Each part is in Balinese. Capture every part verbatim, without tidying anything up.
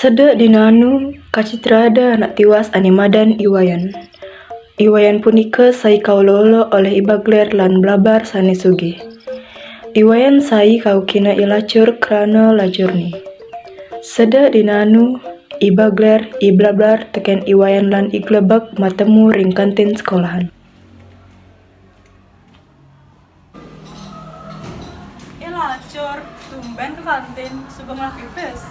Sedek dina anu, kacitra ada anak tiwas ane madan I Wayan. I Wayan punika sai kaolo-olo oleh I Bagler lan Blabar sane sugih. I Wayan sai kaukina I Lacur krana lacurne. Sedek dina anu, I Bagler, I Blabar teken I Wayan lan I Glebek matemu ring kantin sekolahan. Eh, Lacur, tumben ke kantin, suba ngelah pipis.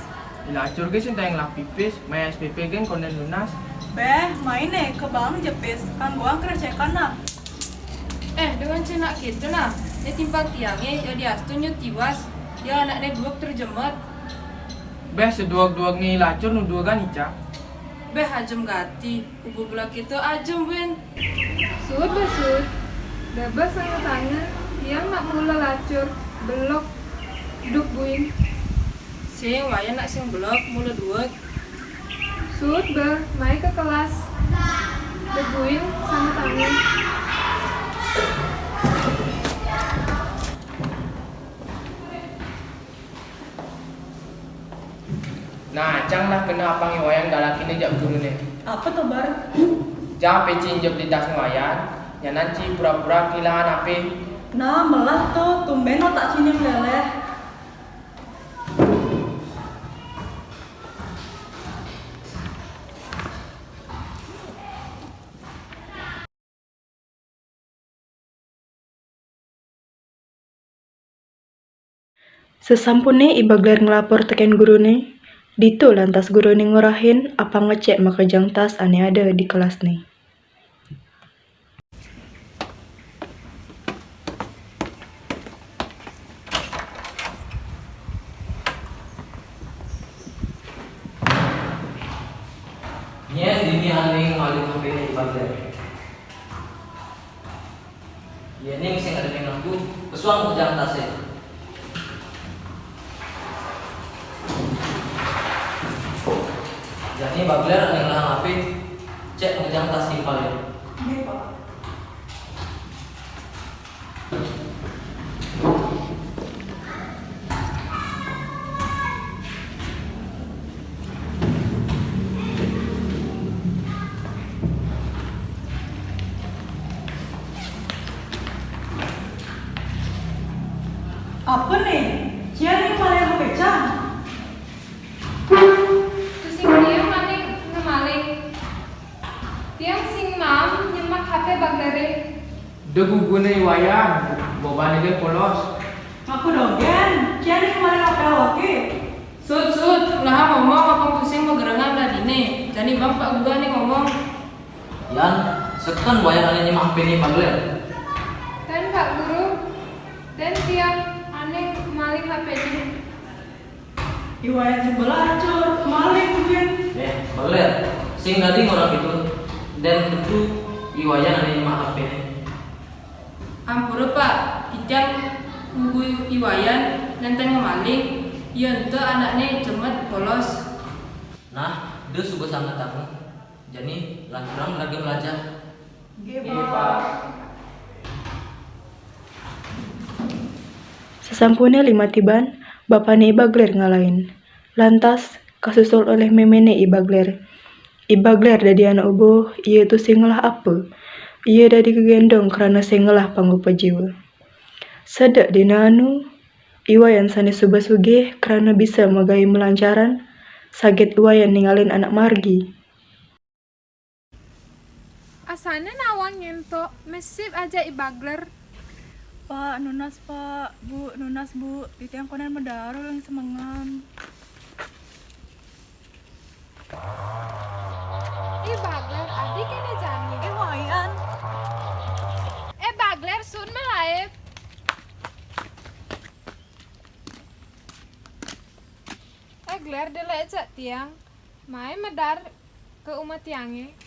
Eh, Lacur ge sing tai ngelah pipis, mai S P P gen konden lunas. Beh, mai ne, kebang je pis, kanggoang kerecekan nah. Eh, dengan cenak gitu nah. Ini timpal tiange, ya diastu nyu tiwas. Ya anakne dueg terjemet. Beh, sedueg-duegne Lacur nu duegan ica. Beh, ajem gati. Ubu bela kita ajem, Win. Suud, Bah, suud. Daba sanget-sanget, tiang nak mula Lacur, belog, duk buin. Sing, Wayan nak sing belog, mula dueg. Suud, Bah, mai ke kelas. Duk buin, sanget-sanget. Nah, cang lah kena apang I Wayan galakine jak gurune. Apa to, Bar? Cang peci jep di tas Wayan, nyanan ci pura-pura kehilangan H P. Nah, melah to, tumben otak cine meleleh. Sesampune I Bagler nglapor teken gurune, ditu lantas gurune ngorahin apang ngecek makejang tas ane ada di kelasne. Nyen dini ane maling H P-ne I Bagler. Yening sing ada ning aku, pesuang makejang tase. Jani Bagler ane ngelah H P, cek makejang tas timpale. Nggih, Pak. Apa ne? Cai ane maling H P cang? Tusing tiang ane ngemaling. Tiang sing maem nyemak H P Baglere. Da gugune I Wayan, bobane ge polos. Ngaku dogen, cai ane maling H P awake. Sud, Sud, ngelah ngomong apang tusing magerengan dadine. Jani bang Pak Guru ane ngomong. Yan, seken Wayan ane nyemak H P-ne Bagler. Ten, Pak Guru, ten tiang ane maling H P-ne. I Wayan sing belacur, maling mungkin. Eh, Bagler, sing dadi ngorang gitu. Den tentu I Wayan ane nyemak H P-ne. Ampura, Pak, titiang ngugu I Wayan nenten ngemaling, yen ento anakne jemet polos. Nah, da suba sanget tangu. Jani, lanturang raga melajah. Nggih, Pak. Sasampune lima tiban, bapane I Bagler ngalahin. Lantas, kasusul oleh memene I Bagler. I Bagler dadi anak ubuh, ia tusing ngelah apa. Ia dadi gegendong krana sing ngelah pangupa jiwa. Sedek dina anu, I Wayan sane suba sugih krana bisa magawe malancaran, saget I Wayan ningalin anak margi. Asane nawang nyento, mesip aja I Bagler. Pak, nunas, Pak. Bu, nunas, Bu. Titiang konden madaru ring semengan. I Bagler, adi kene jani. Eh, Wayan. Eh, Bagler, sun malaib. Eh, Gler, delek cak tiang. Mai medar ke uma tiange.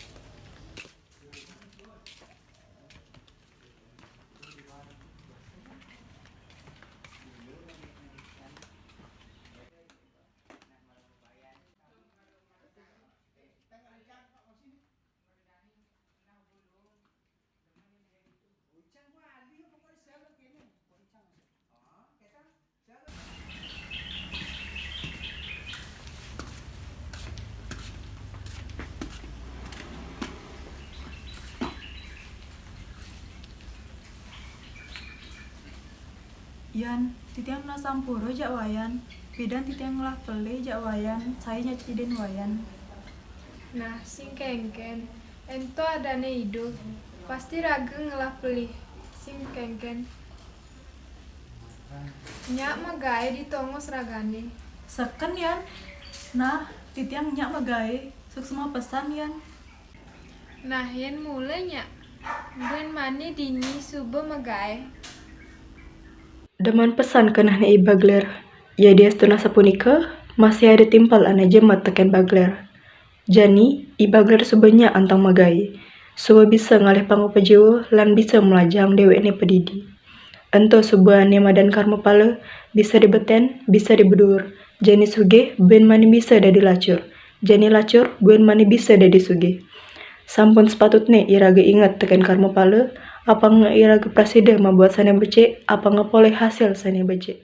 Yan, titiang na sampuru jak Wayan, pidan titiang ngelah pelih jak Wayan, sai nyacidin Wayan. Nah, sing kengken, ento adané idup, pasti raga ngelah pelih, sing kengken. Nyak magaé di tongos ragané. Seken, Yan. Nah, titiang nyak magaé, suksma pesan, Yan. Nah, yén mula nyak, buin mani dini suba magaé. Demen pesan kenehné I Bagler. Yadiastun asapunika, masih ada timpal ané jemet tekén Bagler. Jani, I Bagler suba nyak anteng magaé. Suba bisa ngalih pangupa jiwa lan bisa mlajahang déwékné padidi. Ento suba ané madan karmapala, bisa di betén, bisa di beduur. Jani sugih, buin mani bisa dadi lacur. Jani lacur, buin mani bisa dadi sugih. Sampun sepatutné iraga inget tekén karmapala, apanga iraga prasida mabuat sané becik, apanga polih hasil sané becik.